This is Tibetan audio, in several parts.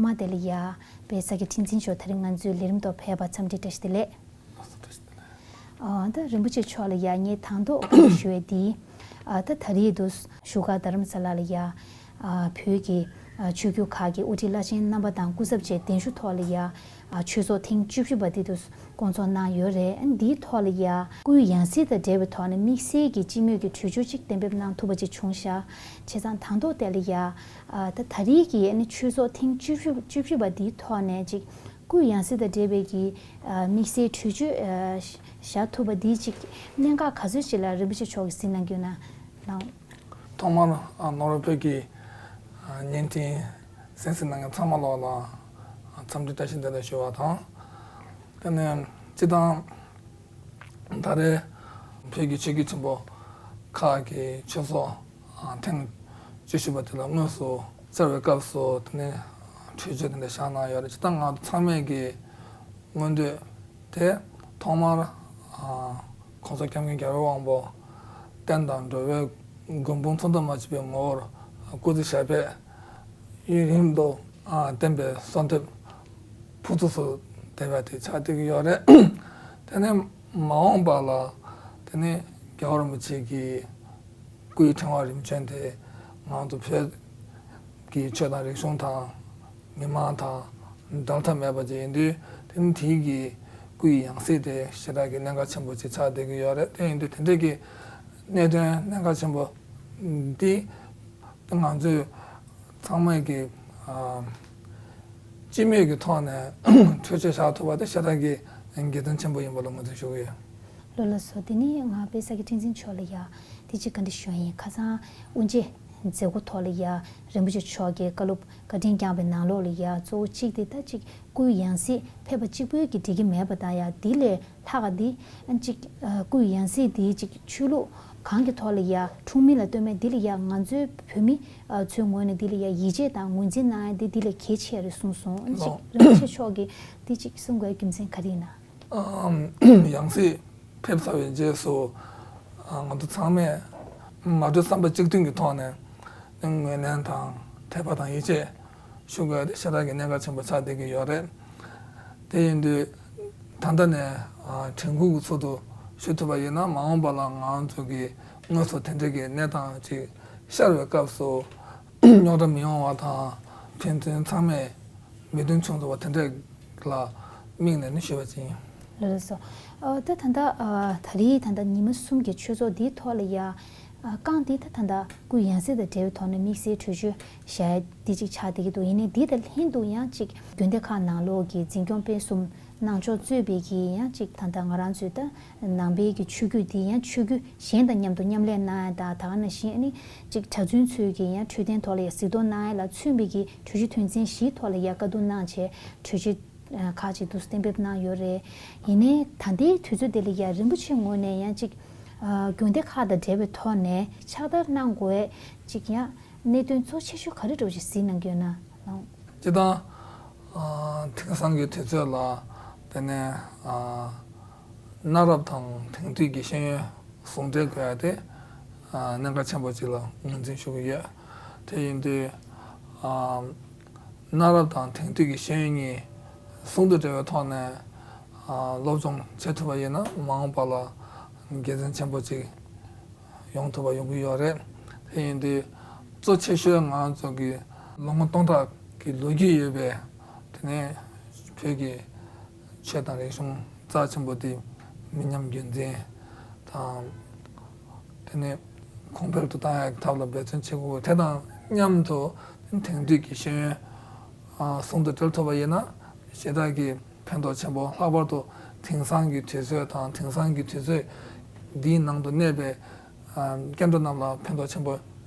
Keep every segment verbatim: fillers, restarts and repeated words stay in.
མ་དེ་ལ་ཡ་དཔལ་ས་སྐྱ་ཁྲི་འཛིན་མཆོག་ད་རིང་ང་ཚོའི་ལས་རིམ་ཐོག་ཕེབས་པར་འཚམས་འདྲི་བཀྲ་ཤིས་བདེ་ལེགས། ཨ་ད་རིན་པོ་ཆེ་མཆོག་ལ་ཡ་ངས་དང་ཐོག་བཀའ་འདྲི་ཞུ་བའི་འདི། ཨ་ད་ད་རེས་དུ་བཞུགས་སྒར་རྡ་རམ་ས་ལ་ལ་ཡ། ཨ་བོད་ཀྱི་ཨ་ཆོས་བརྒྱུད་ཁག་གི་དབུ་ཁྲིད་བླ་ཆེན་རྣམ་པ་དང་སྐུ་ཚབ་བཅས་གདན་ཞུ་ཐོག་ལ་ཡ། ཨ་ཆོས་ཚོགས་ཐེངས་བཅུ་བཞི་པ་འདི་དུ་བསྐོང་ཚོགས་གནང་ཡོད་རེད། ཨ་འདིའི་ཐོག་ལ་ཡ་སྐུའི་ཡང་སྲིད་དང་འབྲེལ་བའི་ཐོག་ནས་དམིགས་བསལ་གྱི་སྤྱི་མོས་ཀྱི་གྲོས་ཆོད་ཅིག་གཏན་འབེབས་གནང་ཐུབ་པ་ཅིག་བྱུང་ཤག་བྱས་ཙང་དང་ཐོག་དེ་ལ་ཡ། ཨ་ད་ད་རེས་ཀྱི་ཨ་ནི་ཆོས་ཚོགས་ཐེངས་བཅུ་བཞི་བཅུ་བཞི་པ་འདིའི་ཐོག་ནས་ཅིག་སྐུའི་ཡང་སྲིད་དང་འབྲེལ་བའི་གི་ཨ་དམིགས་བསལ་གྲོས་ཆོད་ཨ་བཞག་ཐུབ་པ་འདི་ཅིག་གནད་འགག་ག་ཚོད་ཅིག་ལ་རིན་པོ་ཆེ་མཆོག་གིས་གཟིགས་གནང་རྒྱུ་ན་ལགས། ཐོག་མར་ཨ་ནོར་བུ་བོད་ཀྱི་ཨ་བརྙན་འཕྲིན་གསན་གཟིགས་གནང་མཁན་ཚང་མ་ལོག་ལ་ཨ་འཚམས་འདྲི་བཀྲ་ཤིས་བདེ་ལེགས་ཞུ་བ་དང་། དེ་ནས་སྤྱི་བཏང་ད་རེས་བོད་ཀྱི་ཆོས་བརྒྱུད་ཆེན་པོ་ཁག་གི་ཆོས་ཚོགས་ཨ་ཐེངས་བཅུ་བཞི་པ་དེ་ལ་དངོས་སུ་བཅར་བའི་སྐབས་སུ་དེ་ནས་གྲོས་ཆོད་དེ་འདྲ་བཞག་གནང་ཡོད་རེད། སྤྱི་བཏང་ང་ཚོ་ཚང་མས་ཀྱི་མངོན་འདོད་དེ་ཐོག་མར་ཨ་༸གོང་ས་༸སྐྱབས་མགོན་རྒྱལ་བའི་དབང་པོ་བསྟན་དང་འགྲོ་བའི་མགོན་དཔུང་མཚོན་དུ་མ་ཆུད་པའི་ངོ་བོར་སྐུ་ཚེ་ཞབས་པད་ཡུན་རིང་དུ་ཨ་བརྟན་པའི་གསོལ་འདེབས་ཕུར་ཚུགས་སུ་བསྡད་པ་དེ་ཆགས་བསྡད་ཀྱི་ཡོད་རེད། དེ་ནས་མ་འོངས་པ་ལ་དེ་ནས་རྒྱལ་བ་རིན་པོ་ཆེ་གི་སྐུའི་ཕྲེང་བ་རིམ་བྱོན་དེ་ང་ཚོ་བོད་ཀྱི་ཆོས་དང་རིག་གཞུང་དང་མི་མང་དང་འབྲལ་ཐབས་མེད་པ་ཅིག་ཡིན་དུས། དེ་ནི་དེའི་གི་སྐུའི་ཡང་སྲིད་དེ་ཞེ་དྲག་གི་གནད་འགག་ཆེན་པོ་ཅིག་ཆགས་བསྡད་ཀྱི་ཡོད་རེད། དེ་ཡིན་དུས་དེ་འདྲའི་གི་གནད་དོན་གནད་འགག་ཆེན་པོ་འདི་ང་ཚོས་ཚང་མས་ཀྱི་ཨ་སྤྱི་མོས་ཀྱི་ཐོག་ནས་གྲོས་ཆོད་བཞག་ཐུབ་པ་དེ་ཞེ་དྲག་གི་དགེ་མཚན་ཆེན་པོ་ཡིན་པ་ལ་ངོས་འཛིན་ཞུ་གི་ཡོད། ལགས་ལགས་སོ། དེ་ནས་ང་དཔལ་ས་སྐྱ་ཁྲི་འཛིན་མཆོག་ལ་ཡ་དེ་གཅིག་བཀའ་འདྲི་ཞུ་ཡ་ཡིན། ཁ་སང་དབུ་འབྱེད་མཛད་སྒོ་ཐོག་ལ་ཡ་རིན་པོ་ཆེ་མཆོག་གིས་བཀའ་སློབ་བཀའ་དྲིན་བསྐྱངས་པའི་ནང་ལོགས་ལ་ཡ་གཙོ་བོ་གཅིག་དེ་ད་གཅིག་སྐུའི་ཡང་སྲིད་ཕེབས་པ་གཅིག་པོས་ཀྱིས་འགྲིག་གི་མེད་པ་དང་ཡ་དེ་ལས་ལྷག་ག་དེ་ཨ་གཅིག་ཨ་སྐུའི་ཡང་སྲིད་དེ་གཅིག་ཆོས་ལུགས་གང་གི་ཐོག་ལ་ཡ་འཁྲུངས་མིན་ལ་ལྟོས་མེད་དེ་ལ་ཡ་ང་ཚོའི་བོད་མི་ཨ་ཚོའི་ངོས་ནས་དེ་ལ་ཡ་ཡིད་ཆེས་དང་ངོས་འཛིན་གནང་ཡ་དེ་དེ་ལས་གལ་ཆེ་རེད་གསུངས་སོང་། ཨ་གཅིག་ལོ། རིན་པོ་ཆེ་མཆོག་གིས་དེ་གཅིག་གསུང་དགོས་རྒྱུ་མཚན་ག་རེ་ཡིན་ན། ཨམ། ཡང་སྲིད་ཕེབས་ཚར་བའི་རྗེས་སུ་ཨ་ང་ཚོ་ཚང་མས་མ་གྲོས་བསམ་པ་གཅིག་མཐུན་གྱི་ཐོག་ནས་ངོས་ལེན་དང་དད་པ་དང་ཡིད་ཆེས་ཞུ་དགོས་དེ་ཞེ་དྲག་གི་གནད་འགག་ཆེན་པོ་ཆགས་བསྡད་ཀྱི་ཡོད་རེད། དེ་ཡིན་དུས་ད་ལྟ་ནས་ཨ་དྲན་སྐུལ་གྱི་ཚུལ་དུ་ཞུ་ཐུབ་པ་ཡིན་ན་མ་འོངས་པ་ལ་ང་ཚོ་གི་དངོས་སུ་དེ་འདྲ་གི་གནས་སྟངས་ཅིག་ཤར་བའི་སྐབས་སུ་རྙོག་དྲ་མི་ཡོང་བ་དང་ཕན་ཚུན་ཚང་མས་མོས་མཐུན་བྱུང་ཐུབ་པ་དེ་འདྲ་ལ་དམིགས་ནས་ནི་ཞུས་པ་ཅིག་ཡིན། ལགས་སོ། ཨ་ད་ད་ལྟ་ཨ་ད་རེས་ད་ལྟ་ཉི་མ་གསུམ་གྱི་ཆོས་ཚོགས་འདིའི་ཐོག་ལ་ཡ་ཨ་རྐང་འདི་ད་ད་ལྟ་སྐུའི་ཡང་སྲིད་དང་འབྲེལ་བའི་ཐོག་ནས་དམིགས་བསལ་གྲོས་ཆོད་བཞག་འདི་གཅིག་ཆགས་བསྡད་ཀྱི་འདུག་ཡིན་ནའི་འདི་དང་ལྷན་དུ་ཡང་གཅིག་དགོན་སྡེ་ཁག་ནང་ལོགས་ཀྱི་འཛིན་སྐྱོང་སྤེལ་གསུམ་གནང་ཕྱོགས་གཙོས་པའི་གི་ཡང་གཅིག་ད་ལྟ་ང་རང་ཚོའི་ད་ནང་པའི་གི་ཆོས་བརྒྱུད་འདི་ཡང་ཆོས་བརྒྱུད་གཞན་དང་མཉམ་དུ་མཉམ་ལས་གནང་ཡ་དང་ད་ག་ནང་བཞིན་ཨ་ནི་གཅིག་གྲྭ་བཙུན་ཚོས་ཀྱི་ཡང་འཕྲོད་བསྟེན་ཐོག་ལ་ཡང་གཟིགས་རྟོག་གནང་ཡ་ལ་མཚོན་པའི་གི་གྲོས་གཞི་དོན་ཚན་བཞིའི་ཐོག་ལ་ཡང་བཀའ་བསྡུར་གནང་བྱས་གྲོས་གཞི་ཁག་ཅིག་འདུག་གཏན་འབེབས་གནང་ཡོད་རེད། ཡིན་ནའི་ད་ལྟའི་དུས་ཚོད་འདི་ལ་ཡང་རིན་པོ་ཆེའི་ངོས་ནས་ཡང་གཅིག་ཨ་དགོན་སྡེ་ཁག་དང་འབྲེལ་བའི་ཐོག་ནས་ཕྱག་བསྟར་གནང་དགོས་གཅིག་ཡང་གནད་དོན་གཙོ་ཆེ་ཤོས་ག་རེ་འདྲ་བོ་ཞིག་གཟིགས་གནང་གི་ཡོད་ན་ལགས། སྤྱིར་བཏང་ཨ་དེང་སང་གི་དུས་ཚོད་ལ་དེ་ནས་ཨ་གནའ་རབས་དང་དེང་དུས་ཀྱི་ཤེས་ཡོན་ཟུང་འབྲེལ་དགོས་ཡ་དེ་ཨ་གནད་འགག་ཆེན་པོ་ཅིག་ལ་ངོས་འཛིན་ཞུ་གི་ཡོད། དེ་ཡིན་དུས་ཨ་གནའ་རབས་དང་དེང་དུས་ཀྱི་ཤེས་ཡོན་གཉིས་ཟུང་དུ་འབྲེལ་བའི་ཐོག་ནས་ཨ་སློབ་སྦྱོང་བྱེད་ཐུབ་པ་ཡིན་ན་མ་འོངས་པ་ལ་དགེ་མཚན་ཆེན་པོ་ཅིག་ཡོང་ཐུབ་པ་ཡོང་གི་ཡོད་རེད། དེ་ཡིན་དུས་གཙོ་ཆེ་ཤོས་ང་ཚོ་གི་ལོ་ངོ་སྟོང་ཕྲག་གི་ལོ་རྒྱུས་ཡོད་པའི་དེ་ནས་བོད་ཀྱི་ཆོས་དང་རིག་གཞུང་རྩ་ཆེན་པོ་དེ་མི་ཉམས་རྒྱུན་འཛིན་དང་། དེ་ནས་གོང་འཕེལ་དུ་བཏང་ཡག་གི་ཐབས་ལ་འབད་བརྩོན་བྱེད་དགོས། དེ་དང་མཉམ་དུ་དེང་དུས་ཀྱི་ཤེས་ཡོན་ཨ་ཟུང་དུ་འབྲེལ་ཐུབ་པ་ཡིན་ན་ཞེ་དྲག་གི་ཕན་ཐོགས་ཆེན་པོ། ལྷག་པར་དུ་དེང་སང་གི་དུས་ཚོད་དང་དེང་སང་གི་དུས་ཚོད་འདིའི་ནང་དུ་གནས་པའི་ཨ་སྐྱེ་འགྲོ་རྣམས་ལ་ཕན་ཐོགས་ཆེན་པོ་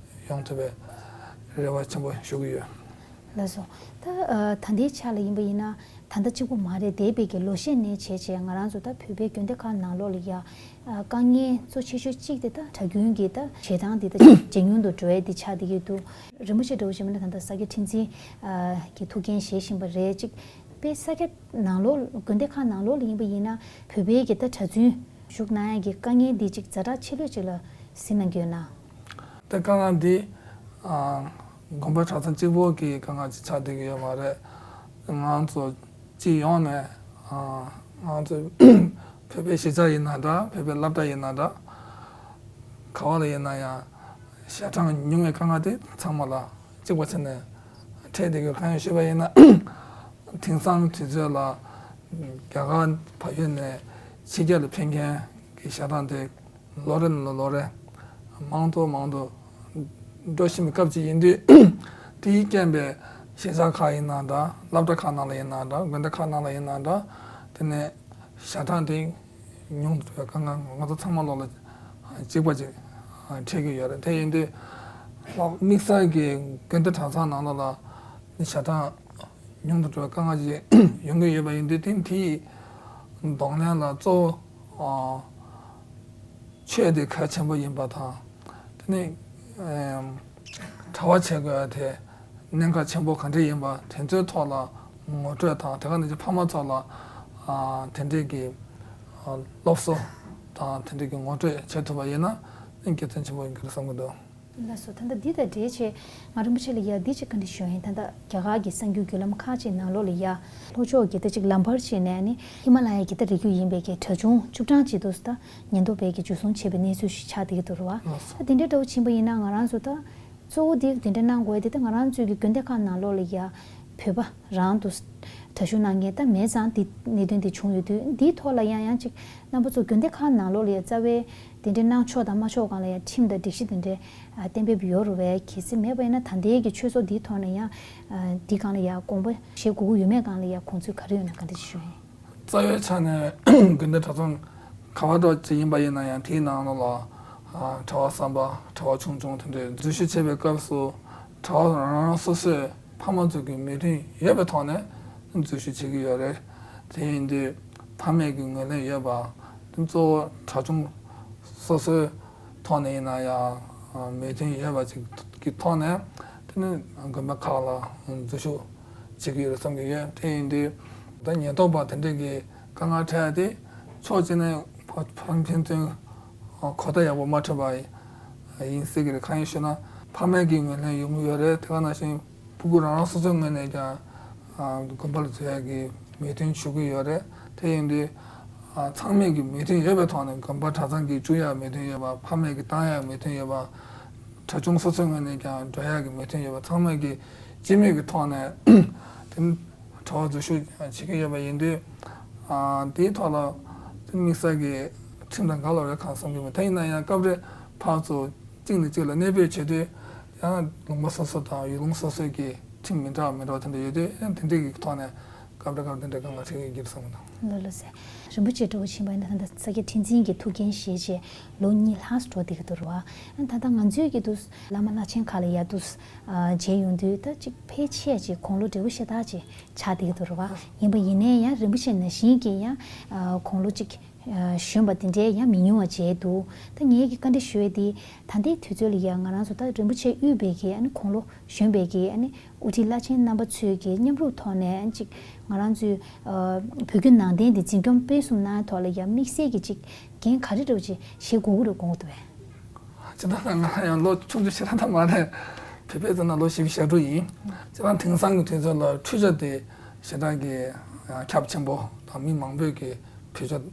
ཡོང་ཐུབ་པའི་རེ་བ་ཆེན་པོ་ཞུ་གི་ཡོད། ལགས་སོ། ད་ཨ་ད་ལྟའི་ཆ་ལ་ཡིན་པ་ཡིན་ན་ད་ལྟ་གཅིག་པོ་མ་རེད། འདས་པའི་གི་ལོ་ཤས་ནས་བྱས་བྱས་ང་རང་ཚོ་ད་བོད་པའི་དགོན་སྡེ་ཁག་ནང་ལོགས་ལ་ཡ་ཨ་དཀའ་ངལ་གཙོ་ཆེ་ཤོས་གཅིག་དེ་ད་གྲྭ་རྒྱུན་གྱི་ད་བྱེད་སྟངས་དེ་ད་ཇེ་ཉུང་དུ་འགྲོ་ཡ་དེ་ཆགས་བསྡད་ཀྱི་འདུག་རིན་པོ་ཆེ་འདྲ་བོ་ཞིག་མིན་ན་ད་ལྟ་ས་སྐྱ་ཁྲི་འཛིན་ཨ་གི་ཐུགས་འགན་བཞེས་བཞིན་པ་རེད། གཅིག་དཔེ་ས་སྐྱ་ནང་ལོགས་དགོན་སྡེ་ཁག་ནང་ལོགས་ལ་ཡིན་པ་ཡིན་ན་བོད་པའི་གི་ད་གྲྭ་བཙུན་བཞུགས་གནང་ཡ་གི་དཀའ་ངལ་འདི་གཅིག་ཛ་དྲག་ཆེ་ལོས་གཅིག་ལ་གཟིགས་གནང་གི་ཡོད་ན། ད་དཀའ་ངལ་འདི་ཨ་དགོན་པ་གྲྭ་ཚང་གཅིག་པོ་གི་དཀའ་ངལ་ཅིག་ཆགས་བསྡད་ཀྱི་ཡོད་མ་རེད། ང་ཚོ་སྤྱི་ཡོངས་ནས་ང་ཚོ་བོད་པའི་གཞིས་ཆགས་ཡིན་ན་འདྲ། བོད་པའི་སློབ་གྲྭ་ཡིན་ན་འདྲ། ག་བ་ལ་ཡིན་ན་ཡང་ཞལ་གྲངས་ཉུང་བའི་དཀའ་ངལ་དེ་ཚང་མ་ལ་གཅིག་པ་བྱས་ནས་འཕྲད་བསྡད་ཡོད། གང་ཡིན་ཞུས་པ་ཡིན་ན། དེང་སང་དུས་ཚོད་ལ་རྒྱ་གར་བལ་ཡུལ་ནས་ཕྱི་རྒྱལ་ལ་ཕེབས་མཁན་གྱི་ཞལ་གྲངས་དེ་ལོ་རེ་ནས་ལོ་རེ་མང་དུ་མང་དུ་འགྲོ་བཞིན་པའི་སྐབས་ཅིག་ཡིན་དུས། དེའི་རྐྱེན་པས་གཞིས་ཆགས་ཁག་ཡིན་ན་འདྲ། སློབ་གྲྭ་ཁག་ནང་ལ་ཡིན་ན་འདྲ། དགོན་སྡེ་ཁག་ནང་ལ་ཡིན་ན་འདྲ། དེ་ནས་ཞལ་གྲངས་དེ་ཉུང་དུ་འགྲོ་བའི་དཀའ་ངལ་ང་ཚོ་ཚང་མ་ལོག་ལ་གཅིག་པ་ཅིག་འཕྲད་ཀྱི་ཡོད་རེད། དེ་ཡིན་དུས་དམིགས་བསལ་གྱི་དགོན་སྡེ་གྲྭ་ཚང་ནང་ལོགས་ལ་ཞལ་གྲངས་ཉུང་དུ་འགྲོ་བའི་དཀའ་ངལ་ཅིག་ཡོང་གི་ཡོད་པ་ཡིན་དུས། དེ་དེའི་གདོང་ལེན་ལ་གཙོ་བོ་ཆོས་དེ་གལ་ཆེན་པོ་ཡིན་པ་དང་། དེ་ནས་གྲྭ་པ་བྱེད་དགོས་པ་དེ་གནད་འགག་ཆེན་པོ་ག་འདྲ་ཡིན་པ་དེ་ཚོའི་ཐོག་ལ་ངོ་སྤྲོད་དང་། དེ་ག་ནང་བཞིན་ཕ་མ་ཚོ་ལ་དེ་འདྲས་ཀྱི་སློབ་གསོ་དང་དེ་འདྲས་ཀྱི་ངོ་སྤྲོད་བྱེད་ཐུབ་པ་ཡིན་ན་དགེ་མཚན་ཆེན་པོ་ཡིན་གྱི་རེད་བསམ་གྱི་འདུག་ལགས་སོ། ད་ལྟ་འདི་དང་འབྲེལ་བྱས་ང་རིན་པོ་ཆེ་ལ་ཡ་འདི་ཅིག་བཀའ་འདྲི་ཞུ་ཡིན། ད་ལྟ་རྒྱ་གར་གྱི་གསར་འགྱུར་བརྒྱུད་ལམ་ཁག་ཅིག་ནང་ལོགས་ལ་ཡ་ལྷོ་ཕྱོགས་ཀྱི་ད་ཅིག་ལམ་བར་བྱས་ནས་ནི་ཧི་མ་ལ་ཡ་གི་ད་རི་རྒྱུད་ཡིན་པའི་གི་གྲྭ་ཆུང་བཅུ་གྲངས་ཅིག་འདུག་ད་ཉེན་རྟོག་པས་གི་འཇུ་བཟུང་བྱས་པའི་གནས་ཚུལ་ཞིག་ཆགས་བསྡད་ཀྱི་འདུག་རེད་བ། ད་དེ་འདྲའི་འདྲ་བོ་ཕྱིན་པ་ཡིན་ན་ང་རང་ཚོ་ད་གཙོ་བོ་འདི་དེ་འདྲ་གནང་དགོས་དེ། ད་ང་རང་ཚོའི་གི་དགོན་སྡེ་ཁག་ནང་ལོགས་ལ་ཡ་བོད་པ་རང་དུ་གྲྭ་ཞུགས་གནང་མཁན་ད་མེད་ཙང་། འདི་གནད་དོན་འདི་བྱུང་ཡོད་དུས་འདིའི་ཐོག་ལ་ཡང་ཡང་ཅིག་རྣམ་པ་ཚོ་དགོན་སྡེ་ཁག་ནང་ལོགས་ལ་ཡ་རྩ་བའི་དེ་འདྲ་གནང་ཆོག་དང་མ་ཆོག་སྒང་ལ་ཡ་ཁྲིམས་དང་སྒྲིག་གཞི་དེ་འདྲ་གཏན་འབེབས་ཡོད་རུང་བས། གལ་སྲིད་མེད་པ་ཡིན་ན་ད་ལྟའི་གི་ཆོས་ཚོགས་འདིའི་ཐོག་ནས་ཡང་འདི་སྒང་ལ་ཡ་དགོངས་པ་བཞེས་དགོས་ཀྱི་ཡོད་མེད་སྒང་ལ་ཡ་དགོངས་ཚུལ་ག་རེ་ཡོད་ན་བཀའ་འདྲི་ཞུ་ཡིན། རྩ་བའི་ཆ་ནས་དགོན་སྡེ་གྲྭ་ཚང་ག་བ་འདྲ་ཅིག་ཡིན་པ་ཡིན་ན་ཡང་དེའི་ནང་ལོགས་ལ་གྲྭ་པ་བསམ་པ་གྲྭ་པ་ཆུང་ཆུང་དེ་འདྲས་འཛུལ་ཞུགས་བྱེད་པའི་སྐབས་སུ་གྲྭ་པ་རང་རང་སོ་སོས་ཕ་མ་ཚོ་གི་མོས་མཐུན་ཡོད་པའི་ཐོག་ནས་འཛུལ་ཞུགས་བྱེད་ཀྱི་ཡོད་རེད། དེ་ཡིན་དུས་ཕ་མས་ཀྱི་ངོས་ལེན་ཡོད་པ་དེ་གཙོ་བོ་གྲྭ་ཆུང་སོ་སོའི་ཐོག་ནས་ཡིན་ན་ཡང་མོས་མཐུན་ཡོད་པ་ཅིག་གི་ཐོག་ནས་དེ་ནི་དགོན་པ་ཁག་ལ་འཛུལ་ཞུགས་བྱེད་ཀྱི་ཡོད་རེད་བསམ་གྱི་ཡོད། དེ་ཡིན་དུས་ད་ཉེན་རྟོག་པ་དེ་འདྲས་ཀྱི་དཀའ་ངལ་འཕྲད་དེ་ཕྱོགས་གཅིག་ནས་ཕ་ཕན་ཚུན་གོ་བརྡ་ཡག་པོ་མ་འཕྲོད་པ་ཡིན་སྲིད་ཀྱི་རེད། གང་ཡིན་ཞུ་ན་ཕ་མས་ཀྱི་ངོས་ལེན་ཡོང་གི་ཡོད་རེད། དེ་ག་ནང་བཞིན་ཕྲུ་གུ་རང་རང་སོ་སོའི་ངོས་ནས་ཀྱང་དགོན་པ་ལ་འཛུལ་ཡག་གི་མོས་མཐུན་ཞུ་གི་ཡོད་རེད། དེ་ཡིན་དུས་ཚང་མས་ཀྱི་མོས་མཐུན་ཡོད་པའི་ཐོག་ནས་དགོན་པ་གྲྭ་ཚང་གི་བཅུག་ཡག་མོས་མཐུན་ཡོད་པ། ཕ་མས་ཀྱི་བཏང་ཡག་མོས་མཐུན་ཡོད་པ། གྲྭ་ཆུང་སོ་སོའི་ངོས་ནས་ཀྱང་འགྲོ་ཡག་གི་མོས་མཐུན་ཡོད་པ། ཚང་མས་ཀྱི་སྤྱི་མོས་ཀྱི་ཐོག་ནས་དེ་གྲྭ་པ་འཛུལ་ཞུགས་བྱེད་ཀྱི་ཡོད་པ་ཡིན་དུས། དེའི་ཐོག་ལ་དམིགས་བསལ་གྱི་ཁྲིམས་དང་འགལ་བ་རེད་གང་བསམ་གྱི་མེད། དེ་ཡིན་ན་ཡང་སྐབས་རེ་ཕར་ཚུར་གཅིག་ནས་གཅིག་ལ་གནས་སྤོས་བྱེད་དུས་ཡང་ལུང་པ་སོ་སོ་དང་ཡུལ་ལུང་སོ་སོའི་གི་ཁྲིམས་མི་འདྲ་མི་འདྲ་དེ་འདྲ་ཡོད་དུས། ཡང་དེ་འདྲའི་གི་ཐོག་ནས་སྐབས་རེ་སྐབས་རེ་དེ་འདྲའི་དཀའ་ངལ་འཕྲད་ཀྱི་ཡོད་བསམ་གྱི་འདུག་ལགས་ལགས་སེ། རིན་པོ་ཆེ་འདྲ་བོ་ཕྱིན་པ་ཡིན་ན་ད་ལྟ་ས་སྐྱ་ཁྲི་འཛིན་གྱི་ཐུགས་འགན་བཞེས་བྱས་ལོ་གཉིས་ལྷག་འགྲོ་བསྡད་ཀྱི་འདུག་རེད་བ། ད་ལྟ་ང་ཚོའི་གི་འདུག་བླ་མ་བླ་ཆེན་ཁག་ལ་ཡ་འདུག་མཇལ་ཡོང་དུས་ད་ཅིག་ཕལ་ཆེར་ཅིག་དགུང་ལོ་བགྲེས་པོ་ཤ་སྟག་ཅིག་ཆགས་བསྡད་ཀྱི་འདུག་རེད་བ། ཡིན་པ་ཡིན་ནའི་ཡང་རིན་པོ་ཆེ་ནང་བཞིན་གྱི་ཡང་དགུང་ལོ་ཅིག་གཞོན་པ་དེ་འདྲའི་ཡང་མི་ཉུང་བ་མཇལ་འདུག་ད་ངས་ཀྱི་བཀའ་འདྲི་ཞུ་ཡས་དེ་ད་ལྟའི་དུས་ཚོད་ལ་ཡ་ང་རང་ཚོ་ད་རིན་པོ་ཆེ་དབུས་པའི་གི་ཨ་ནི་དགུང་ལོ་གཞོན་པའི་གི་ཨ་ནི་དབུ་ཁྲིད་བླ་ཆེན་རྣམ་པ་ཚོས་ཀྱི་མཉམ་རུབ་ཐོག་ནས་ཨ་ནི་ཅིག་ང་རང་ཚོའི་བོད་བརྒྱུད་ནང་བསྟན་འདི་འཛིན་སྐྱོང་སྤེལ་གསུམ་གནང་ཐོག་ལ་ཡ་དམིགས་བསལ་གྱི་ཅིག་འགན་ག་རེ་འདྲ་བོ་ཅིག་བཞེས་དགོས་ཀྱི་རེད་དགོངས་ཀྱི་འདུག་བས། སྤྱིར་བཏང་ང་ཡང་ལོ་ཆུང་ཆུང་ཞེ་དྲག་ད་མ་རེད། བོད་པའི་ཚོ་ན་ལོ་བཞི་བཅུ་ཞེ་དྲུག་ཡིན། སྤྱིར་བཏང་དེང་སང་གི་དུས་ཚོད་ལ་འཕྲུལ་ཆས་དེ་ཞེ་དྲག་གི་ཁྱབ་ཆེན་པོ་དང་མི་མང་པོས་ཀྱི་བེད་སྤྱོད་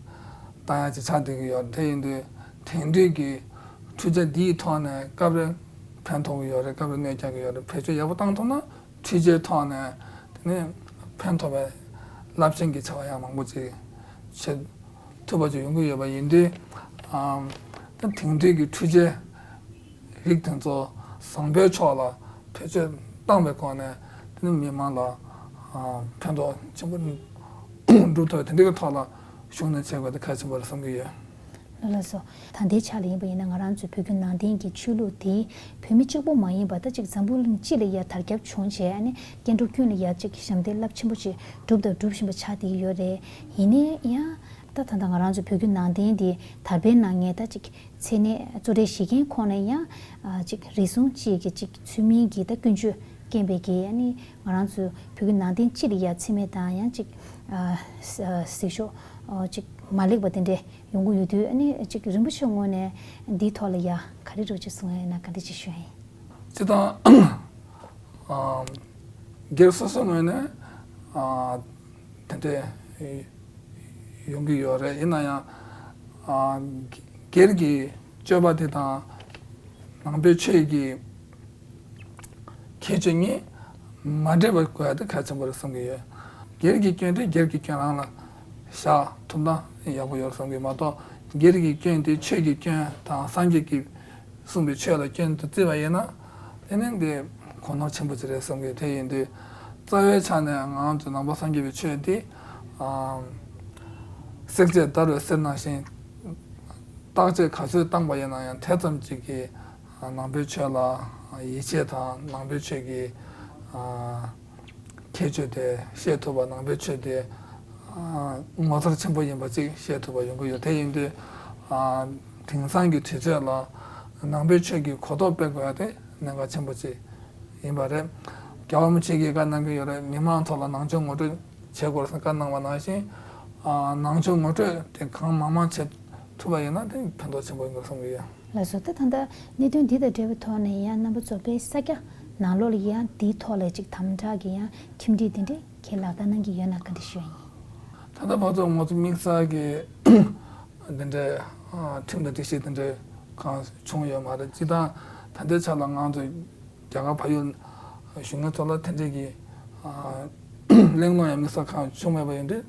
བཏང་ཡག་ཅིག་ཆགས་བསྡད་ཀྱི་ཡོད་རེད། དེ་ཡིན་དུས་དེང་དུས་ཀྱི་འཕྲུལ་ཆས་འདིའི་ཐོག་ནས་སྐབས་རེ་ཕན་ཐོགས་ཀྱི་ཡོད་རེད། སྐབས་རེ་གནོད་སྐྱེལ་གྱི་ཡོད་རེད། བེད་སྤྱོད་ཡག་པོ་བཏང་ཐུབ་ན་འཕྲུལ་ཆས་ཐོག་ནས་དེ་ནས་ཕན་ཐོགས་པའི་རླབས་ཆེན་གྱི་བྱ་བ་ཡང་མང་པོ་ཅིག་བྱེད་ཐུབ་པ་ཅིག་ཡོང་གི་ཡོད་པ་ཡིན་དུས། ཨམ། ད་དེང་དུས་ཀྱི་འཕྲུལ་ཆས་རིགས་དེ་ཚོ་བཟང་པོའི་ཕྱོགས་ལ་བེད་སྤྱོད་བཏང་བའི་སྒོ་ནས་དེ་ནི་མི་མང་ལ་ཨ་ཕན་ཐོགས་ཆེན་པོ་སྒྲུབ་ཐུབ་པ་དེ་འདྲའི་ཐོག་ལ་ཤུགས་སྣོན་བྱེད་དགོས་དེ་གལ་ཆེན་པོ་རེད་བསམ་གྱི་ཡོད། ལགས་ལགས་སོ། ད་ལྟའི་ཆ་ལ་ཡིན་པ་ཡིན་ན་ང་རང་ཚོའི་བོད་བརྒྱུད་ནང་བསྟན་གྱི་ཆོས་ལུགས་དེ་བོད་མི་གཅིག་པུ་མ་ཡིན་པ་ད་ཅིག་འཛམ་བུ་གླིང་སྤྱི་ལ་ཡ་དར་ཁྱབ་བྱུང་བྱས་ཨ་ནི་སྐྱེ་འགྲོ་ཀུན་ལ་ཡ་ཅིག་ཞབས་འདེགས་རླབས་ཆེན་པོ་ཅིག་བསྒྲུབས་དང་སྒྲུབ་བཞིན་པ་ཆགས་བསྡད་ཀྱི་ཡོད་རེད། ཡིན་ནའི་ཡང་ད་ད་ལྟ་ང་རང་ཚོ་བོད་བརྒྱུད་ནང་བསྟན་འདི་དར་སྤེལ་གནང་མཁན་ད་ཅིག་མཚན་གནས་གཙོ་གྲས་བཞེས་མཁན་ཁོངས་ནས་ཡང་ཨ་ཅིག་རིགས་ཟུང་གཅིག་གི་ཅིག་ཚུལ་མིན་གྱི་ད་ཀུན་སྤྱོད་རྐྱེན་པས་ཀྱི་ཨ་ནི་ང་རང་ཚོ་བོད་བརྒྱུད་ནང་བསྟན་སྤྱི་ལ་ཡ་འཚེ་མེད་དང་ཡང་ཅིག་ཨ་ཟེར་ཤོག་ཨ་ཅིག་མ་ལེགས་པ་དེ་འདྲས་ཡོང་གི་ཡོད་དུས་ཨ་ནི་ཅིག་རིན་པོ་ཆེ་ངོས་ནས་འདིའི་ཐོག་ལ་ཡ་ག་རེ་འདྲ་བོ་ཅིག་གསུང་ཡ་ཡིན་ན་བཀའ་འདྲི་ཅིག་ཞུ་ཡ་ཡིན། སྤྱིར་བཏང་ཨ་སྒེར་སོ་སོའི་ངོས་ནས་ དེ་འདྲས་ཡོང་གི་ཡོད་རེད། ཡིན་ན་ཡང་སྒེར་གྱི་སྤྱོད་པ་དེ་དང་ནང་པའི་ཆོས་ཀྱི་ཁྱད་ཆོས་གཉིས་མ་འདྲེས་པ་དགོས་ཡ་དེ་གལ་ཆེན་པོ་རེད་བསམ་གྱི་ཡོད། སྒེར་གྱི་སྐྱོན་དེ་སྒེར་གྱི་སྐྱོན་རང་ལ་བཞག་ཐུབ་ན་ཡག་པོ་ཡོད་བསམ་གྱི་མ་གཏོགས། སྒེར་གྱི་སྐྱོན་དེ་ཆོས་ཀྱི་སྐྱོན་དང་སངས་རྒྱས་ཀྱིས་གསུངས་པའི་ཆོས་ལ་སྐྱོན་དུ་བརྩིས་པ་ཡིན་ན། དེ་ནི་འདི་གོ་ནོར་ཆེན་པོ་ཅིག་རེད་བསམ་གྱི། དེ་ཡིན་དུས་རྩ་བའི་ཆ་ནས་ང་ཚོ་ནང་པ་སངས་རྒྱས་པའི་ཆོས་འདི་བསྲེག་བཅད་བརྡར་བའི་གསེར་ནང་བཞིན། བརྟག་དཔྱད་ག་ཚོད་བཏང་པ་ཡིན་ན་ཡང་དེ་ཙམ་ཅིག་གིས་ནང་པའི་ཆོས་ལ་ཡིད་ཆེས་དང་ནང་པའི་ཆོས་ཀྱི་ཁྱད་ཆོས་དེ་ཤེས་ཐུབ་པ། ནང་པའི་ཆོས་དེ་ངོ་མཚར་ཆེན་པོ་ཡིན་པ་ཅིག་ཤེས་ཐུབ་པ་ཡོང་གི་ཡོད། དེ་ཡིན་དུས་དེང་སང་གི་དུས་ཚོད་ལ་ནང་པའི་ཆོས་ཀྱི་གོ་རྟོགས་སྤེལ་དགོས་ཡ་དེ་གནད་འགག་ཆེན་པོ་ཅིག་ཡིན་པ་རེད། རྒྱལ་བ་རིན་པོ་ཆེ་གིས་བཀའ་གནང་གི་ཡོད་རེད། མི་མང་ཚོ་ལ་ནང་ཆོས་ངོ་སྤྲོད་བྱེད་དགོས་ཟེར་བཀའ་གནང་བ་ནང་བཞིན། ནང་ཆོས་ངོ་སྤྲོད་དེ་གང་མང་མང་བྱེད་ཐུབ་པ་ཡིན་ན་དེ་ཕན་ཐོགས་ཆེན་པོ་ཡིན་དགོས་བསམ་གྱི་ཡོད། ལགས་སོ། ད་ད་ལྟ་གནད་དོན་འདི་དང་འབྲེལ་བའི་ཐོག་ནས་ཡང་རྣམ་པ་ཚོ་དཔེ་ས་སྐྱ་ནང་ལོགས་ལ་ཡང་འདིའི་ཐོག་ལ་ཅིག་དམ་དྲག་གི་ཡང་ཁྲིམས་སྒྲིག་འདི་འདྲའི་ཁྱེད་ལག་བསྟར་གནང་གི་ཡོད་ན་བཀའ་འདྲི་ཞུ་ཡ་ཡིན། ད་ལྟ་བར་དུ་ང་ཚོ་དམིགས་བསལ་གྱི་འདི་འདྲའི་ཁྲིམས་དང་སྒྲིག་གཞི་འདི་འདྲའི་གང་བྱུང་ཡོད་མ་རེད། སྤྱིར་བཏང་ད་ལྟའི་ཆ་ལ་ང་ཚོ་རྒྱ་གར་བལ་ཡུལ་བཞུགས་མཁན་ཚོ་ལ་དེ་འདྲའི་གི་གླེང་སློང་ཡང་དམིགས་བསལ་གང་བྱུང་མེད་པ་ཡིན་དུས།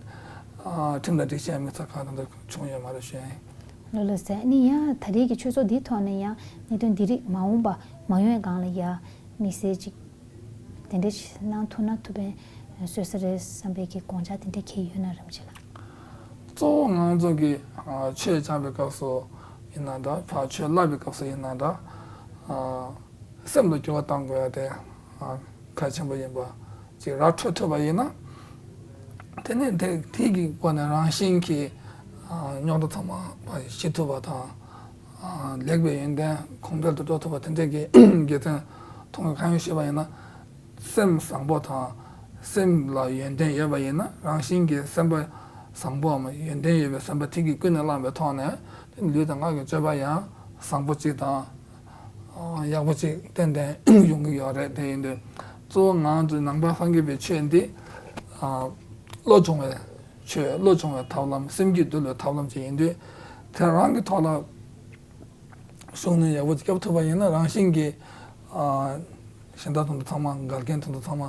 ཁྲིམས་དང་སྒྲིག་གཞི་ཡང་དམིགས་བསལ་གང་དང་དུ་བྱུང་ཡོད་མ་རེད་ཞུ་ཡ་ཡིན། ལགས་ལགས་སོ། ཨ་ནི་ཡང་ད་རེས་ཀྱི་ཆོས་ཚོགས་འདིའི་ཐོག་ནས་ཡང་གནད་དོན་འདི་རིགས་མ་འོངས་པ་མ་ཡོང་བའི་སྒང་ལ་ཡ་དམིགས་བསལ་ཅིག་དེ་འདྲ་ཞིག་གནང་ཐུབ་ན་ཐུབ་པའི་བཟོས་ས་རེད་བསམ་པའི་གི་དགོངས་འཆར་དེ་འདྲ་གང་ཡོད་ན། རིན་པོ་ཆེ་ལགས། གཙོ་བོ་ང་ཚོ་གི་ཆོས་སྦྱང་བའི་སྐབས་སུ་ཡིན་ན་འདྲ། ཕར་ཆོས་བསླབ་པའི་སྐབས་སུ་ཡིན་ན་འདྲ། སེམས་ལ་འགྱུར་བ་གཏང་དགོས་ཡ་དེ་གལ་ཆེན་པོ་ཡིན་པ་ཅིག་ར་འཕྲོད་ཐུབ་པ་ཡིན་ན། དེ་ནས་དེ་དེ་གི་སྒོ་ནས་རང་བཞིན་གྱིས་རྙོག་དྲ་ཚང་མ་ཞི་ཐུབ་པ་དང་། ལེགས་པའི་ཡོན་ཏན་གོང་འཕེལ་དུ་འགྲོ་ཐུབ་པ་དེ་འདྲས་ཀྱི་དགེ་མཚན་མཐོང་གི། གང་ཡིན་ཞུས་པ་ཡིན་ན། སེམས་བཟང་པོ་དང་སེམས་ལ་ཡོན་ཏན་ཡོད་པ་ཡིན་ན། རང་བཞིན་གྱིས་སེམས་པ་བཟང་པོའམ་ཡོན་ཏན་ཡོད་པའི་སེམས་པ་དེ་གིས་ཀུན་ནས་བསླངས་པའི་ཐོག་ནས་ལུས་དང་ངག་གི་སྤྱོད་པ་ཡང་བཟང་པོ་གཅིག་དང་ཡག་པོ་གཅིག་ཏན་ཏན་ཡོང་གི་ཡོད་རེད། དེ་ཡིན་དུས་གཙོ་བོ་ང་ཚོའི་ནང་པ་སངས་རྒྱས་པའི་ཆོས་འདི་བློ་སྦྱོང་བའི་ཆོས། བློ་སྦྱོང་བའི་ཐབས་ལམ། སེམས་རྒྱུད་འདུལ་བའི་ཐབས་ལམ་ཅིག་ཡིན་དུས། དེ་རང་གི་ཐོག་ལ་ཤུགས་སྣོན་ཡག་པོ་ཅིག་བརྒྱབ་ཐུབ་པ་ཡིན་ན། རང་བཞིན་གྱིས་གཞན་དག་དེ་ཚོ་ཚང་མ། འགལ་རྐྱེན་དེ་ཚོ་ཚང་མ་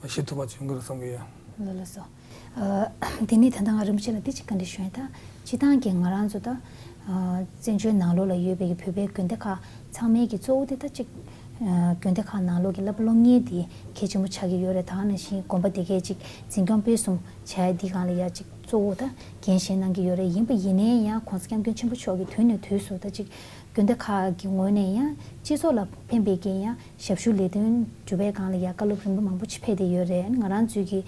ཞི་ཐུབ་པ་ཅིག་ཡོང་གི་རེད་བསམ་གྱི་ཡོད། ལགས་ལགས་སོ། དེ་ནས་ད་ལྟ་ང་རིན་པོ་ཆེ་ལ་འདི་ཅིག་བཀའ་འདྲི་ཞུ་ཡ་ཡིན། ད་སྤྱིར་བཏང་གི་ང་རང་ཚོ་ད་བཙན་བྱོལ་ནང་ལོགས་ལ་ཡོད་པའི་གི་བོད་པའི་དགོན་སྡེ་ཁག་ཚང་མའི་གི་གཙོ་བོ་དེ་ད་ཅིག་དགོན་སྡེ་ཁག་ནང་ལོགས་ཀྱི་བསླབ་སློབ་གཉེར་དེ་གལ་ཆེན་པོ་ཆགས་ཀྱི་ཡོད་རེད། ད་ནང་བཞིན་དགོན་པ་དེ་གའི་ཅིག་འཛིན་སྐྱོང་སྤེལ་གསུམ་བྱ་ཡ་འདི་སྒང་ལ་ཡ་ཅིག་གཙོ་བོ་ད་འགན་བཞེས་གནང་གི་ཡོད་རེད། ཡིན་པ་ཡིན་ནའི་ཡང་༸གོང་ས་༸སྐྱབས་མགོན་ཆེན་པོ་མཆོག་གིས་དུས་ནས་དུས་སུ་ད་ཅིག་དགོན་སྡེ་ཁག་གི་ངོས་ནས་ཡང་སྤྱི་ཚོགས་ལ་ཕན་པའི་གི་ཡང་ཞབས་ཞུ་ལས་དོན་སྒྲུབ་པའི་སྒང་ལ་ཡ་བཀའ་སློབ་རིམ་པ་མང་པོ་ཅིག་ཕེབས་བསྡད་ཡོད་རེད། ང་རང་ཚོའི་གི་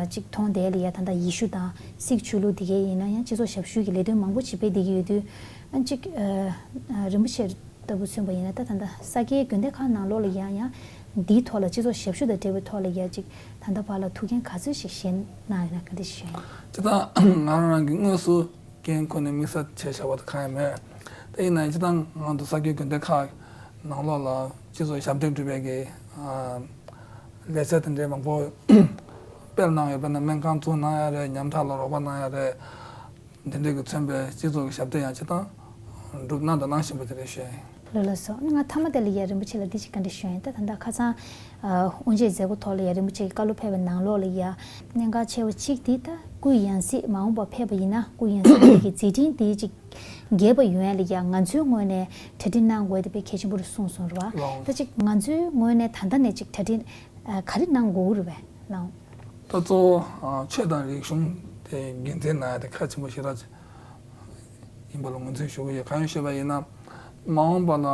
ཅིག་མཐོང་བསྡད་ལ་ཡ་ད་ལྟ་ཡེ་ཤུ་དང་སིག་ཆོས་ལུགས་དེ་གའི་ཡིན་ན་ཡང་སྤྱི་ཚོགས་ཞབས་ཞུ་གི་ལས་དོན་མང་པོ་ཅིག་སྤེལ་བསྡད་ཀྱི་ཡོད་དུས། ཨ་ཅིག་རིན་པོ་ཆེ་ལྟ་བུ་མཚོན་པ་ཡིན་ན། ད་ད་ལྟ་ས་སྐྱའི་དགོན་སྡེ་ཁག་ནང་ལོགས་ལ་ཡང་ཡང་འདིའི་ཐོག་ལ་སྤྱི་ཚོགས་ཞབས་ཞུ་དང་འབྲེལ་བའི་ཐོག་ལ་ཡ་ཅིག་ད་ལྟ་བར་ལ་ཐུགས་འགན་ག་ཚོད་ཞིག་བཞེས་གནང་ཡོད་ན་བཀའ་འདྲི་ཞུ་ཡིན། སྤྱིར་བཏང་ང་རང་རང་གི་དངོས་སུ་འགན་ཁུར་ནས་དམིགས་བསལ་བྱས་བཞག་པ་དེ་གང་ཡང་མེད། དེ་ཡིན་ན་ཡང་སྤྱིར་བཏང་ང་ཚོ་ས་སྐྱའི་དགོན་སྡེ་ཁག་ནང་ལོགས་ལ་སྤྱི་ཚོགས་ཞབས་འདེགས་སྒྲུབ་པའི་གི་ལས་འཆར་དེ་འདྲའི་མང་པོ་སྤེལ་གནང་ཡོད་པ་ན། སྨན་ཁང་བཙུགས་གནང་ཡ་རེད། ཉམ་ཐག་ལ་རོགས་པ་གནང་ཡ་རེད། འདི་འདྲའི་གི་མཚོན་པའི་སྤྱི་ཚོགས་ཀྱི་ཞབས་འདེགས་ཡང་སྤྱིར་བཏང་སྒྲུབ་གནང་དང་གནང་བཞིན་པ་དེ་རེད་ཞུ་ཡ་ཡིན། ལགས་ལགས་སོ། ང་མཐའ་མ་དེ་ལ་ཡ་རིན་པོ་ཆེ་ལ་འདི་ཅིག་བཀའ་འདྲི་ཞུ་ཡ་ཡིན། ད་ད་ལྟ་ཁ་སང་དབུ་འབྱེད་མཛད་སྒོ་ཐོག་ལ་ཡ་རིན་པོ་ཆེ་གི་བཀའ་སློབ་ཕེབས་པའི་ནང་ལོགས་ལ་ཡ་གནད་འགག་ཆེ་བ་གཅིག་དེ་ད་སྐུའི་ཡང་སྲིད་མ་འོངས་པ་ཕེབས་པ་ཡིན་ན་སྐུའི་ཡང་སྲིད་དེ་གི་མཛད་འཕྲིན་དེ་ཅིག་རྒྱས་པ་ཡོང་ཡ་ལ་ཡ་ང་ཚོའི་ངོས་ནས་གྲ་སྒྲིག་གནང་དགོས་དེ་དཔེ་གལ་ཆེན་པོ་རེད་གསུངས་སོང་རེད་བ། ལགས། ད་ཅིག་ང་ཚོའི་ངོས་ནས་ད་ལྟ་ནས་ཅིག་གྲ་སྒྲིག་ག་རེ་གནང་དགོས་རེད་པས་ལགས། ད་གཙོ་བོ་ཆོས་དང་རིག་གཞུང་དེ་དགེ་མཚན་གནང་ཡ་དེ་གལ་ཆེན་པོ་ཞེ་དྲག་ཡིན་པ་ལ་ངོས་འཛིན་ཞུ་གི་ཡོད། གང་ཡིན་ཞུས་པ་ཡིན་ན། མ་འོངས་པ་ལ་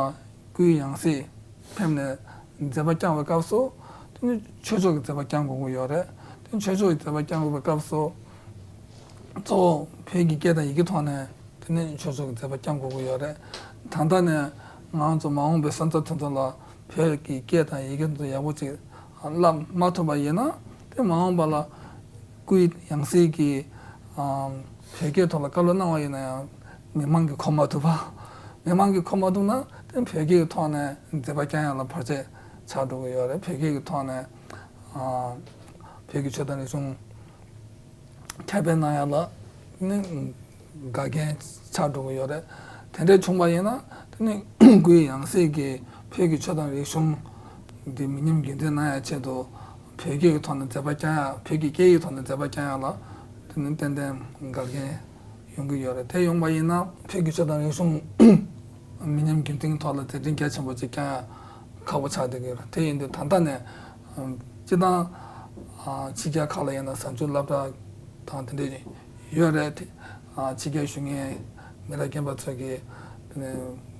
སྐུའི་ཡང་སྲིད་ཕེབས་ནས་མཛད་པ་བསྐྱངས་པའི་སྐབས་སུ་དེ་ནི་ཆོས་ཕྱོགས་ཀྱི་མཛད་པ་བསྐྱང་དགོས་ཀྱི་ཡོད་རེད། དེ་ནི་ཆོས་ཕྱོགས་ཀྱི་མཛད་པ་བསྐྱང་དགོས་པའི་སྐབས་སུ་གཙོ་བོ་བོད་ཀྱི་སྐད་དང་ཡི་གེ་ཐོག་ནས་དེ་ནི་ཆོས་ཕྱོགས་ཀྱི་མཛད་པ་བསྐྱང་དགོས་ཀྱི་ཡོད་རེད། ད་ལྟ་ནས་ང་ཚོ་མ་འོངས་པའི་སོན་རྩ་དེ་ཚོ་ལ་བོད་ཀྱི་སྐད་དང་ཡི་གེ་དེ་ཚོ་ཡག་པོ་ཅིག་བསླབ་མ་ཐུབ་པ་ཡིན་ན། དེ་མ་འོངས་པ་ལ་སྐུའི་ཡང་སྲིད་ཀྱིས་བོད་སྐད་ཐོག་ལ་བཀའ་སློབ་གནང་བ་ཡིན་ན་ཡང་མི་མང་གིས་གོ་མ་ཐུབ་པ། མི་མང་གིས་གོ་མ་ཐུབ་ན་དེ་བོད་སྐད་ཀྱི་ཐོག་ནས་མཛད་པ་བསྐྱང་ཡ་ལ་བར་ཆད་ཆགས་འགྲོ་གི་ཡོད་རེད། བོད་སྐད་ཀྱི་ཐོག་ནས་བོད་ བོད་ཀྱི་ཆོས་དང་རིག་གཞུང་ཁྱབ་སྤེལ་གནང་ཡ་ལ་ནི་འགལ་རྐྱེན་ཆགས་འགྲོ་གི་ཡོད་རེད། དེ་འདྲ་བྱུང་བ་ཡིན་ན་དེ་ནི་སྐུའི་ཡང་སྲིད་ཀྱི་བོད་ཀྱི་ཆོས་དང་རིག་གཞུང་འདི་མི་ཉམས་རྒྱུན་འཛིན་གནང་ཡ་ཆེད་དུ་བོད་སྐད་ཀྱི་ཐོག་ནས་མཛད་པ་བསྐྱངས་ཡ། བོད་ཀྱི་སྐད་ཡིག་ཐོག་ནས་མཛད་པ་བསྐྱངས་ཡ་ལ་དེ་ནི་ཏན་ཏན་འགལ་རྐྱེན་ཡོང་གི་ཡོད་རེད། དེ་ཡོང་བ་ཡིན་ན་བོད་ཀྱི་ཆོས་དང་རིག་གཞུང་མི་ཉམས་རྒྱུན་འཛིན་ཐོག་ལ་མཛད་འཕྲིན་རྒྱ་ཆེན་པོ་ཅིག་བསྐྱང་ཡ་ཁག་པོ་ཆགས་བསྡད་ཀྱི་ཡོད་རེད། དེ་ཡིན་དུས་ད་ལྟ་ནས་སྤྱི་བཏང་ཕྱི་རྒྱལ་ཁག་ལ་ཡིན་ན་གཟའ་མཇུག་སློབ་གྲྭ་དང་དེ་འདྲ་ཡོད་རེད། དེ་ཕྱི་རྒྱལ་བཞུགས་མཁན་མི་རབས་རྒན་པ་ཚོ་གིས་འབད་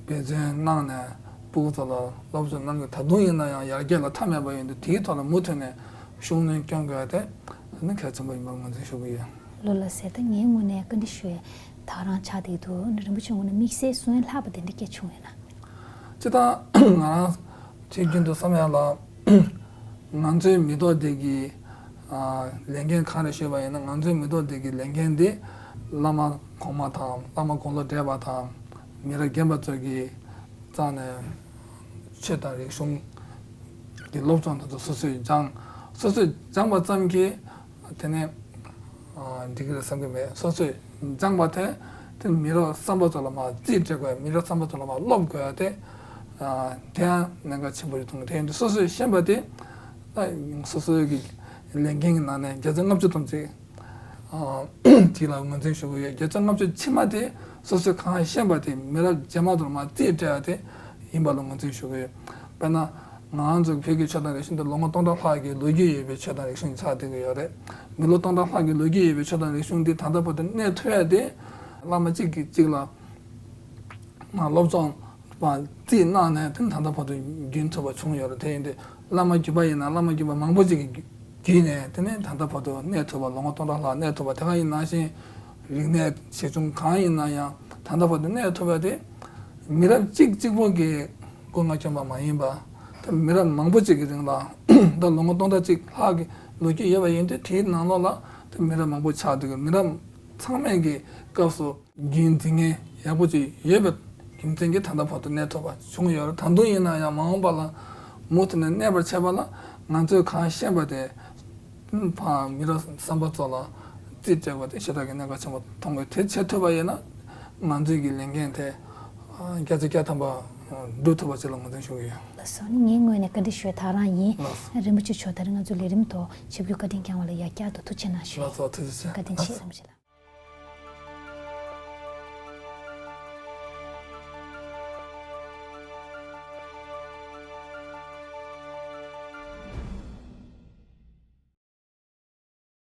བརྩོན་གནང་ནས་སྤུ་གུ་ཚོ་ལ་སློབ་སྦྱོང་གནང་གི། ད་དུང་ཡིན་ན་ཡང་ཡར་རྒྱས་ལ་མཐའ་མེད་པ་ཡིན་དུས་དེའི་ཐོག་ལ་མུ་མཐུད་ནས་ཤུགས་སྣོན་སྐྱོན་དགོས་ཡ་དེ་ནི་གལ་ཆེན་པོ་ཡིན་པར་ངོས་འཛིན་ཞུ་གི་ཡོད། ལགས་ལགས་སེ། ད་ངའི་ངོས་ནས་བཀའ་འདྲི་ཞུ་ཡས། ད་རང་ཆགས་བསྡད་འདུག་རིན་པོ་ཆེ་ངོས་ནས་དམིགས་བསལ་གསུང་ཡ་ལྷག་པ་དེ་འདྲ་སྐད་བྱུང་ཡོད་ན། སྤྱིར་བཏང་ང་རང་དུས་རྒྱུན་དུ་བསམ་ཡ་ལ་ང་ཚོའི་མི་ཐོག་འདི་གི་ལས་འགན་གང་རེད་ཞུས་པ་ཡིན་ན། ང་ཚོའི་མི་ཐོག་འདི་གི་ལས་འགན་འདི་བླ་མ་གོང་མ་དང་བླ་མ་དགུང་ལོ་བགྲེས་པ་དང་མི་རབས་རྒན་པ་ཚོ་གི་རྩ་ནས་ཆོས་དང་རིག་གཞུང་གི་སློབ་སྦྱོང་དེ་ཚོ་སོ་སོས་སྦྱངས། སོ་སོས་སྦྱངས་པ་ཙམ་གྱིས་དེ་ནས་འགྲིག་གི་རེད་བསམ་གྱི་མེད། སོ་སོས་སྦྱངས་པ་དེ་དེ་མི་རབས་གསར་པ་ཚོ་ལ་མར་རྩིས་སྤྲད་དགོས། མི་རབས་གསར་པ་ཚོ་ལ་མར་སློབ་དགོས་ཡ་དེ་དེ་ཡང་གནད་འགག་ཆེན་པོ་རེད་མཐོང་གི། དེ་ཡིན་དུས་སོ་སོས་ཤེས་པ་དེ་སོ་སོའི་གི་ལས་འགན་གྱི་ནང་ནས་བརྒྱ་ཆ་ལྔ་བཅུ་ཙམ་ཅིག་དེ་ལ་ངོས་འཛིན་ཞུ་གི་ཡོད། བརྒྱ་ཆ་ལྔ་བཅུ་ཕྱི་མ་དེ་སོ་སོས་གང་ཤེས་པ་དེ་མི་རབས་རྗེས་མ་ཚོར་མར་རྩིས་སྤྲད་ཡ་དེ་ཡིན་པ་ལ་ངོས་འཛིན་ཞུ་གི་ཡོད། དཔེར་ན་ང་རང་ཚོ་བོད་ཀྱི་ཆོས་དང་རིག་གཞུང་དེ་ལོ་ངོ་སྟོང་ཕྲག་ལྷག་གི་ལོ་རྒྱུས་ཡོད་པའི་ཆོས་དང་རིག་གཞུང་ཆགས་བསྡད་ཀྱི་ཡོད་རེད། མི་ལོ་སྟོང་ཕྲག་ལྷག་གི་ལོ་རྒྱུས་ཡོད་པའི་ཆོས་དང་རིག་གཞུང་འདི་ད་ལྟ་བར་དུ་གནས་ཐུབ་ཡ་དེ་བླ་མ་གཅིག་གིས་གཅིག་ལ་སློབ་སྦྱོང་རྩིས་གནང་ནས་དེ་ནི་ད་ལྟ་བར་དུ་རྒྱུན་ཐུབ་པ་བྱུང་ཡོད་རེད། དེ་ཡིན་དུས་བླ་མ་བརྒྱུད་པ་ཡིན་ན་བླ་མ་བརྒྱུད་པ་མང་པོ་ཅིག་གིས་བརྒྱུད་ནས་དེ་ནས་ད་ལྟ་བར་དུ་གནས་ཐུབ་པ། ལོ་ངོ་སྟོང་ཕྲག་ལྷག་གནས་ཐུབ་པ། དེ་ག་ཡིན་ནང་བཞིན་རིག་གནས་ཆེ་ཆུང་གང་ཡིན་ན་ཡང་ད་ལྟ་བར་དུ་གནས་ཐུབ་པ་དེ་མི་རབས་གཅིག་གཅིག་པོ་གི་སྒོ་ང་སྐྱོན་པ་མ་ཡིན་པ། དེ་མི་རབས་མང་པོ་ཅིག་གི་རིང་ལ་ད་ལོ་ངོ་སྟོང་ཕྲག་གཅིག་ལྷག་གི་ལོ་རྒྱུས་ཡོད་པ་ཡིན་དུས་དེའི་ནང་ལོགས་ལ་དེ་མི་རབས་མང་པོ་ཆགས་འདུག་མི་རབས་ཚང་མས་ཀྱི་སྐབས་སུ་རྒྱུན་འཛིན་མཁན་ཡག་པོ་ཅིག་ཡོད་པའི་རྒྱུ་མཚན་གྱིས་ད་ལྟ་བར་དུ་གནས་ཐུབ་པ་བྱུང་ཡོད་རེད། ད་དུང་ཡིན་ན་ཡང་མ་འོངས་པ་ལ་མུ་མཐུད་ནས་གནས་པར་བྱེད་པ་ལ་ང་ཚོས་གང་ཤེས་པ་དེ་ཕར་མི་རབས་གསར་པ་ཚོ་ལ་རྩིས་སྤྲད་པ་དེ་ཞེ་དྲག་གི་གནད་འགག་ཆེན་པོ་མཐོང་གི། དེ་བྱེད་ཐུབ་པ་ཡིན་ན་ང་ཚོའི་གི་ལས་འགན་དེ་བརྒྱ་ཆ་བརྒྱ་ཐམ་པ་འགྲུབ་ཐུབ་པ་ཅིག་ལ་ངོས་འཛིན་ཞུ་གི་ཡོད། ལགས་སོ། ངའི་ངོས་ནས་བཀའ་འདྲི་ཞུ་ཡ་ད་རང་ཡིན། ལགས་སོ། རིན་པོ་ཆེ་མཆོག་ད་རིང་ང་ཚོའི་ལས་རིམ་ཐོག་ཆིབས་བསྒྱུར་བཀའ་དྲིན་བསྐྱངས་པ་ལ་ཡང་བསྐྱར་དུ་ཐུགས་རྗེ་ཆེ་གནང་ཞུ། ལགས་སོ། ཐུགས་རྗེ་ཆེ། བཀའ་དྲིན་ཆེ། རིན་པོ་ཆེ་ལགས།